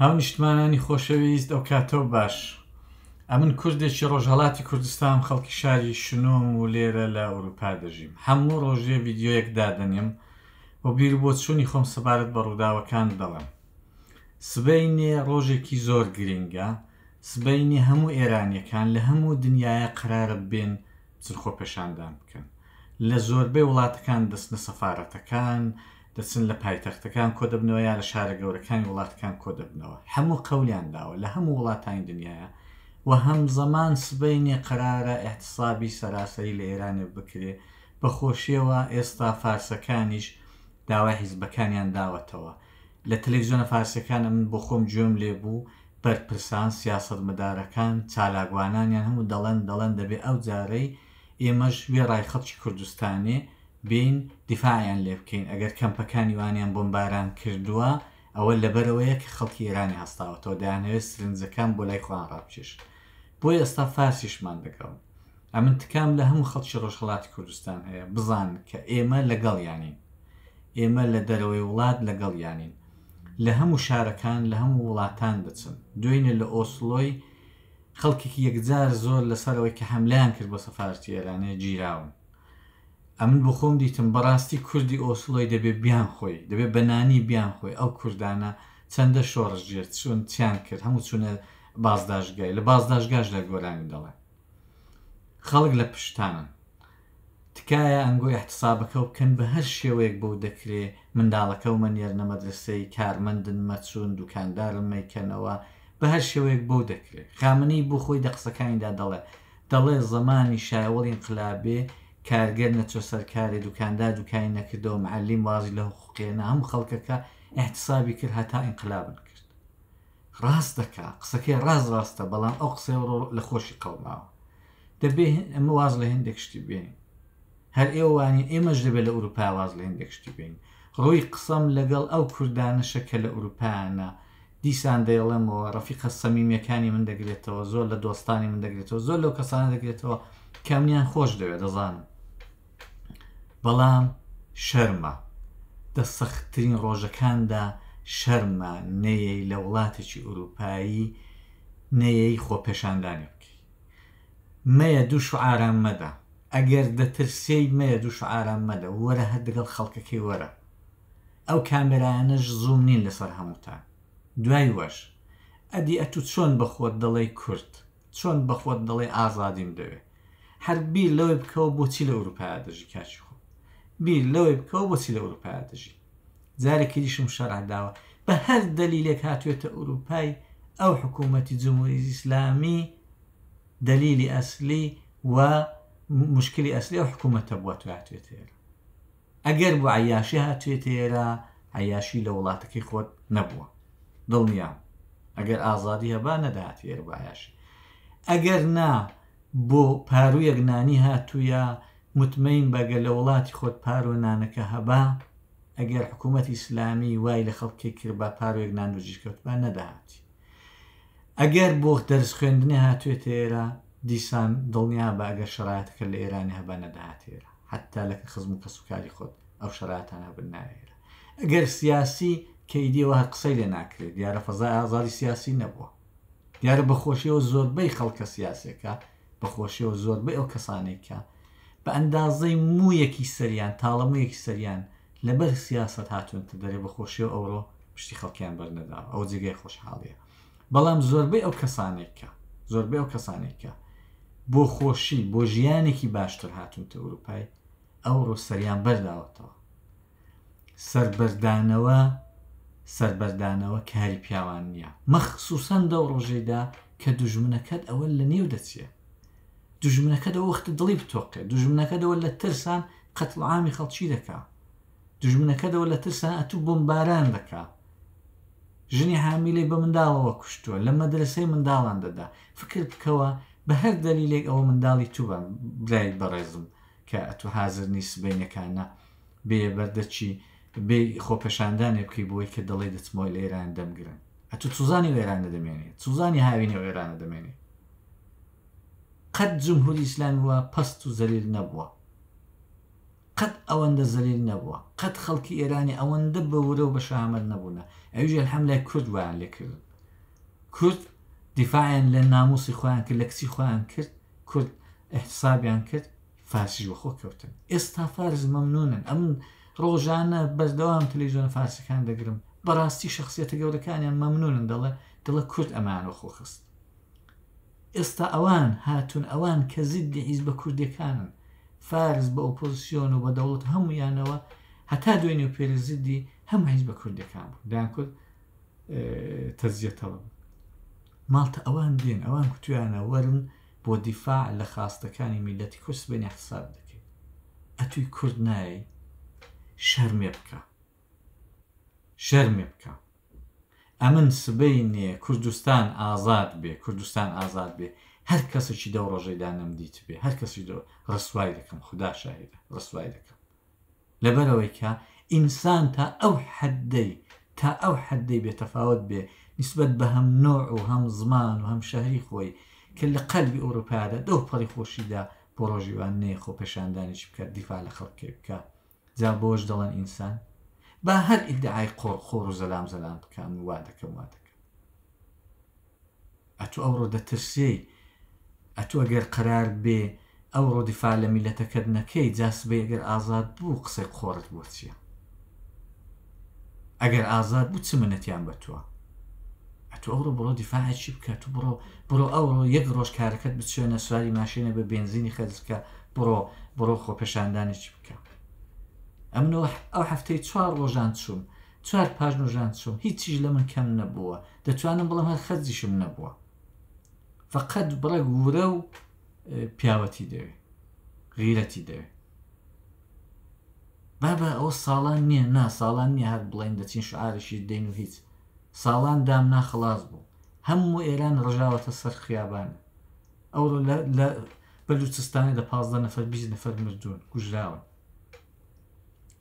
هاونیشتمانانی خۆشەویست ئەو کاتەو باش. ئەمن کوردێکی ڕۆژهەڵاتی کوردستانم خەڵکی شاری شنۆم و لێرە لە ئەوروپا دەژیم. هەموو ڕۆژێ ڤیدیۆیەک دادەنێم و بیروبۆچوونی خۆم سەبارەت بە ڕووداوەکان دەڵێم. سبەینێ ڕۆژێکی زۆر گرینگە، سبەینێ هەموو ئێرانیەکان لە هەموو دنیایا قەرارە بێن بچن خۆپێشاندان بکەن. لە زۆربەی وڵاتەکان دەچنە سەفارەتەکان، دەچن لە پایتەختەکان کۆدەبنەوە یا لە شارە گەورەکانی وڵاتەکان کۆدەبنەوە. هەموو قەولیان داوە لە هەموو وڵاتانی دنیایا و هەمزەمان سبەینێ قەرارە ئیحتسابی سەراسەری لە ئێرانێ بکرێ. بە خۆشیەوە ئێستا فارسەکانیش داوای حیزبەکانیان داوەتەوە. لە تەلەفزیۆنە فارسیەکان ئەمن بۆ خۆم گوێم لێ بوو بەرپرسان، سیاسەتمەدارەکان، چالاکوانانیان هەموو دەڵێن دەڵێن دەبێ ئەو جارەی ئێمەش وێڕای خەڵکی کوردستانێ بێین دیفاعیان لێ بکەین، ئەگەر کەمپەکانی وانیان بۆمباران کردووە ئەوە لەبەرئەوەیە کە خەڵکی ئێرانی هەستاوەتەوە دەیانهەوێت سرنجەکان بۆ لای خۆیان ڕابکێشن بۆیە ئێستا فارسیشمان دەگەڵن. ئەمن تکام لە هەموو خەڵکی ڕۆژهەڵاتی کوردستان هەیە بزانن کە ئێمە لەگەڵیانین. ئێمە لە دەرەوەی وڵات لەگەڵیانین. لە هەموو شارەکان، لە هەموو وڵاتان دەچن. دوێنێ لە ئۆسڵۆی خەڵکێکی یەکجار زۆر لەسەر ئەوەی کە حەملەیان کرد بۆ سەفارەتی ئێرانێ گیراون. ئەمن بۆ خۆم دیتم بەڕاستی کوردی ئۆسڵۆی دەبێ بیانخۆی، دەبێ بە نانی بیانخۆی. ئەو کوردانە چەندە شۆڕشگێر چوون چیان کرد، هەموو چوونە بازداشتگای، لە بازداشتگاشدا گۆرانی دەڵێن. خەڵک لە پشتتانن. تکایە ئەنگۆ ئیحتسابەکەو بکەن بە هەر شێوەیەک بۆو دەکرێ منداڵەکەو مەنێرنە مەدرەسەی کارمەندن مەچون دوکاندارن مەیکەنەوە بە هەر شێوەیەک بۆو دەکرێ خامنەی بۆ خۆی دە قسەکانیدا دەڵێ دەڵێ زەمانی شایەوەڵ ئینقلابێ کارگەر نەچۆ سەر کارێ دوکاندار دوکانی نەکردەوە معەلیم وازی لە حقوقێ نا هەموو خەڵکەکە ئیحتسابی کرد هەتا ئینقلابن کرد ڕاست دەکا قسەکەی ڕاست ڕاستە بەڵام ئەو قسەی ڕۆ لە خۆشی قەوماوە دەبێ ئەمە واز لە هێندێک شتی بێنین هەر ئێوە وانی ئێمەش دەبێت لە ئەوروپا واز لە هێندێک شتی بێنین ڕووی قسەم لەگەڵ ئەو کوردانەشە کە لە ئەوروپایانە دیسان دەیڵێمەوە ڕەفیقە سەمیمیەکانی من دەگرێتەوە زۆر لە دۆستانی من دەگرێتەوە زۆر لەو کەسانە دەگرێتەوە کە منیان خۆش دەوێت دەزانم بەڵام شەرمە دە سەختترین ڕۆژەکاندا شەرمە نەیەی لە وڵاتێکی ئەوروپایی نەیەی خۆپێشاندانی بکەی مەیە دوو شوعاران مەدە ئەگەر دەترسێی مەیە دوو شوعاران مەدە وەرە هەر دەگەڵ خەڵکەکەی وەرە ئەو کامێرایانەش زووم نین لەسەر هەمووتان دوای وەش ئەدی ئەتوو چۆن بە خۆت دەڵێی کورد چۆن بە خۆت دەڵێی ئازادیم دەوێ هەر بیر لەوەی بکەوە بۆچی لە ئەوروپایا دەژی کاکی خۆم بیر لەوەی بکەوە بۆچی لە ئەوروپایا دەژی جارێکی دیشم شەرح داوە بە هەر دەلیلێک هاتوێتە ئەوروپای ئەو حکوومەتی جمهوری ئیسلامی دەلیلی ئەسلی و مشکلی ئەسلی ئەو حکوومەتە بووە تو هاتوێتە ئێرە ئەگەر بۆ عەیاشی هاتوێتە ئێرە عەیاشی لە وڵاتەکەی خۆت نەبووە دڵنیام ئەگەر ئازادی هەبا نەدەهاتی ئێرە بۆ عەیاشی ئەگەر نا بۆ پارویەک نانی هاتوویە متمەین بە گەر لە وڵاتی خۆت پارو نانەکە هەبا ئەگەر حکوومەتی ئیسلامی وای لە خەڵکی کردبا پارویەک نان بەجیر کەوتبا نەدەهاتی ئەگەر بۆ دەرس خوێندنێ هاتوێتە ئێرە دیسان دڵنیابە ئەگەر شەرایەتەکە لە ئێرانی هەبا نەدەهاتە ئێرە حەتا لە خزم و کەسوکاری خۆت ئەو شەرایەتانە هەبن نایە ئێرە ئەگەر سیاسی کە ئیدی ئەوە هەر قسەی لێ ناکرێت دیارە فەزای ئازادی سیاسی نەبووە دیارە بەخۆشیەوە زۆربەی خەڵکە سیاسەکە بەخۆشیەوە زۆربەی ئەو کەسانەی کە بە ئەندازەی مویەکی سەریان تاڵە مویەکی سەریان لەبەر سیاسەت هاتوونەتە دەرێ بەخۆشیەوە ئەوڕۆ پشتی خەڵکیان بەرنەداوە ئەوە جێگای خۆشحاڵیە بەڵام زۆربەی ئەو کەسانێک کە زۆربەی ئەو کەسانێک کە بۆ خۆشی بۆ ژیانێکی باشتر هاتوونتە ئەوروپای ئەوڕۆ سەریان بەرداوەتەوە سەربەردانەوە سەربەردانەوە کاری پیاوان نییە مەخسوسەن دەو ڕۆژەیدا کە دوژمنەکەت ئەوە لە نێو دەچێ دوژمنەکەت ئەو وەختە دڵی بتۆقێ دوژمنەکەت ئەوە لە ترسان قەتڵ عامی خەڵکی دەکا دوژمنەکەت ئەوە لە ترسان ئەتوو بۆمباران دەکا ژنی حامیلەی بە منداڵەوە کوشتووە لە مەدرسەی منداڵان دەدا فکر بکەوە بە هەر دەلیلێک ئەوە منداڵی تو بە برای بەڕێزم کە ئەتو حازر نی سبەینەکانە بێیە بەردەکی بێی خۆپێشاندانێ بکەی بۆی کە دەڵێی دەچمەوە لە ئێران دەمگرن ئەتو چوزانی ئەو ئێرانە دەمێنێ چوزانی هاوینی ئەو ئێرانە دەمێنێ قەت جمهوری ئیسلامی وا پەست و زەلیل نەبووە. قەت ئەوەندە زەلیل نەبووە، قەت خەڵکی ئێرانی ئەوەندە بە ورە و بە شەهامەت نەبوونە، ئەویش الحملای کورد وایان لێ کردن. کورد دیفاعیان لە ناموسی خۆیان کرد، لە کچی خۆیان کرد، کورد ئیحتسابیان کرد، فارسیش وەخۆ کەوتن. ئێستا فارس مەمنونن. ئەمن ڕۆژانە بەردەوام تەلەڤیزیۆنە فارسەکان دەگرم، بەڕاستی شەخسیەتە گەورەکانیان مەمنونن، دەڵێ دەڵێ کورد ئەمەیان وەخۆ خست. ئێستا ئەوان هاتوون ئەوان کە زیدی حیزبە کوردیەکانن فارس بە ئۆپۆزسیۆن و بە دەوڵەت هەموویانەوە هەتا دوێنێ و پێرێ زیدی هەموو حیزبە کوردیەکان بوون دەیان کورد تەجزیە تەڵەب ماڵتە ئەوان دێن ئەوان کوتویانە وەرن بۆ دیفاع لە خاستەکانی میلەتی کورد سبەینێ حساب دەکەین ئەتوی کورد نایەی شەرمێ بکە شەرمێ بکە ئەمن سبەینێ کوردستان ئازاد بێ کوردستان ئازاد بێ هەر کەسێکی دەو ڕۆژەیدا نەمدیتبێ هەر کەسی دۆ ڕسوای دەکەم خودا شاهیدە ڕسوای دەکەم لەبەرئەوەی کە ئینسان تا ئەو حەدەی تا ئەو حەدەی بێ تەفاوەت بێ نیسبەت بە هەم نۆع و هەم زمان و هەم شەهری خۆی کە لە قەلبی ئەوروپادا دەو پەڕی خۆشیدا بۆ ڕۆژی وان نەیە خۆپێشاندانێکی بکات دیفاع لە خەڵکەکەی بکا جا بەوەش دەڵێن ئینسان؟ با هەر ئیدعای قۆڕ قۆڕ و زەلام زەلام بکا من وا دەکەم وا دەکەم. ئەتوو ئەوڕۆ دەترسێی ئەتوو ئەگەر قەرار بێ ئەوڕۆ دیفاع لە میلەتەکەت نەکەی جا سبەی ئەگەر ئازاد بوو قسەی قۆڕت بۆ چیە؟ ئەگەر ئازاد بوو چ منەتیان بە تۆ؟ ئەتوو ئەوڕۆ بڕۆ دیفاعێکی بکە تو بڕۆ بڕۆ ئەوڕۆ یەک ڕۆژ کارەکەت بچوێنە سواری ماشێنە بە بێنزینی خەرج بکە بڕۆ بڕۆ خۆپێشاندانێکی بکە ئەمنەوە ئەو هەفتەی چوار ڕۆژان چووم چوار پاژنۆژان چووم هیچیش لە من کەم نەبووە دەتوانم بڵم هەر خەرجیشم نەبووە فقط بڕێک ورە و پیاوەتی دەوێ غیرەتی دەوێ بابە ئەوە ساڵان نییە نا ساڵان نییە هەر بڵێن دەچین شعارشی دەین و هیچ ساڵان دامنا خڵاس بوو هەموو ئێران ڕژاوەتە سەر خیابان ئەوڕۆ لە لە بەلوچستانێ دە 15 نەفەر 20 نەفەر مردوون کوژراون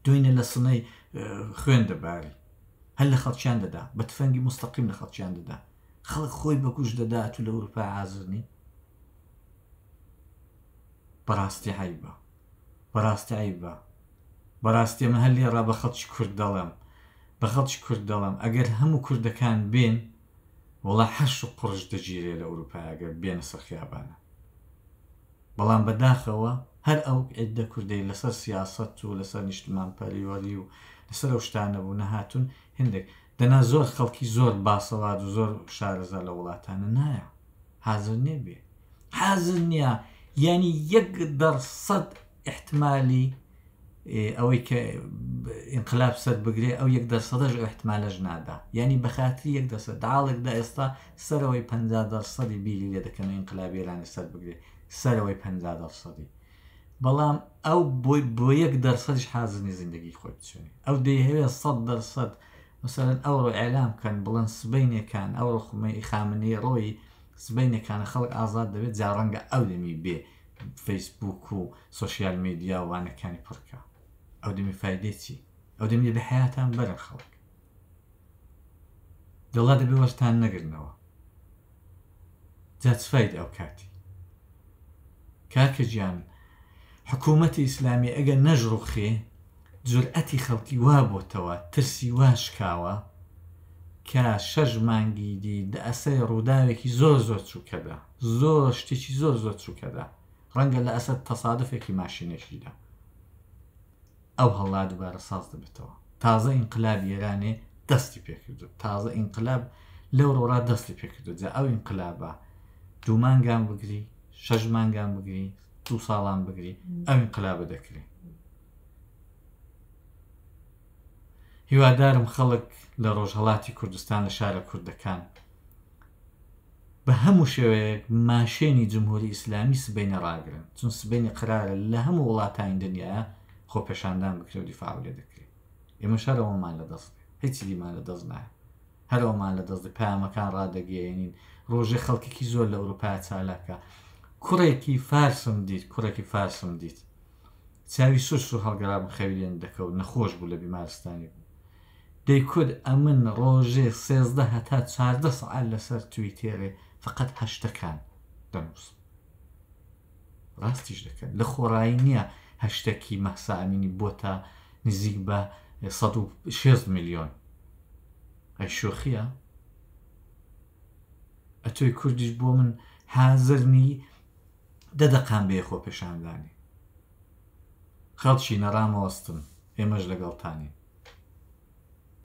دوێنێ لە سنەی خوێن دەباری هەر لە خەڵکیان دەدا بە تفەنگی مستەقیم لە خەڵکیان دەدا خەڵک خۆی بەکوش دەدات و لە ئەوروپا حازر نی بەڕاستی عەیبە بەڕاستی عەیبە بەڕاستی ئەمە هەر لێڕا بە خەڵکی کورد دەڵێم بە خەڵکی کورد دەڵێم ئەگەر هەموو کوردەکان بێن وەڵا حەش و قڕش دەگیرێ لە ئەوروپا ئەگەر بێنە سەر خیابانە بەڵام بەداخەوە هەر ئەو عیدە کوردەی لەسەر سیاسەت و لەسەر نیشتمان پەریوەری و لەسەر ئەو شتانە بوو نەهاتوون هندێک دەنا زۆر خەڵکی زۆر باسەواد و زۆر شارەزا لە وڵاتانە نایە حازر نییە بێ حازر نییە یعنی یەک دەرسەد احتمالی ئەوەی کە ئینقلاب سەر بگرێ ئەو یەک دەرسەدەش ئەو احتمالەش نادا یعنی بەخاتری یەک دەرسەد داڵێکدا ئێستا سەرەوەی پ دەرسەدی بیری لێ دەکەن ئینقلاب ئێرانی سەر بگرێ سەرەوەی پ دەرسەدی بەڵام ئەو بۆی بۆ یەک دەرسەدیش حازرنی زیندگی خۆی بچێنێ ئەو دەیهەوێ سەد دەرسەد مەسەلەن ئەوڕۆ ئیعلام بکەن بڵێن سبەینێکان ئەوڕۆ خومەی خامنەیی ڕۆیی سبەینێکانە خەڵک ئازاد دەبێت جا ڕەنگە ئەو دەمی بێ فەیسبوک و سۆشیال میدیا و وانەکانی پڕکە ئەو دەمی فایدەی چی ئەو دەمی دەبێ حەیاتان بەرن خەڵک دەڵا دەبێ وەرتان نەگرنەوە جا چ فایدە ئەو کاتی کاکە گیان حکوومەتی ئیسلامی ئەگەر نەشڕوخێ جورئەتی خەڵکی وا بۆتەوە ترسی وا شکاوە کە شەش مانگی دی دە ئەسەری ڕووداوێکی زۆر زۆر چووکەدا زۆر شتێکی زۆر زۆر چووکەدا ڕەنگە لە ئەسەر تەسادفێکی ماشینێکیدا ئەو هەڵا دووبارە ساز دەبێتەوە تازە ئینقلابی ئێرانێ دەستی پێکردو تازە ئینقلاب لەو ڕۆڕا دەستی پێکردو جا ئەو ئینقلابە دوو مانگان بگری شەش مانگان بگری دوو ساڵان بگری ئەو ئینقلابە دەکرێ هیوادارم خەڵک لە ڕۆژهەڵاتی کوردستان لە شارە کوردەکان بە هەموو شێوەیەک ماشێنی جمهوری ئیسلامی سبەینێ ڕاگرن چون سبەینێ قەرارە لە هەموو وڵاتانی دنیایا خۆپێشاندان بکرێ و دیفاع لێ دەکرێ ئێمەش هەر ئەوەمان لە دەست دێ هیچی دیمان لە دەست نایە هەر ئەومان لە دەست دێ پەیامەکان ڕادەگەیەنین ڕۆژێ خەڵکێکی زۆر لە ئەوروپا چالاکە کوڕێکی فارسم دیت کوڕێکی فارسم دیت چاوی سوور سوور هەڵگەرابوو خەوی لێ دەکەوت نەخۆش بوو لە بیمارستانی بوو دەیکوت ئەمن ڕۆژێ 13 هەتا 14 سەعات لەسەر تویتێرێ فقط هەشتەکان دەنووسم ڕاستیش دەکەن لە خۆڕایی نییە. هەشتەکی مەهسا ئەمینی بۆتە نزیک بە 160 ملیۆن. ئەی شۆخیە؟ ئەتۆی کوردیش بۆ من حازر نی دە دەقان بێ خۆپێشاندانی. خەڵکی نەڕامەوەستن ئێمەش لەگەڵتانین.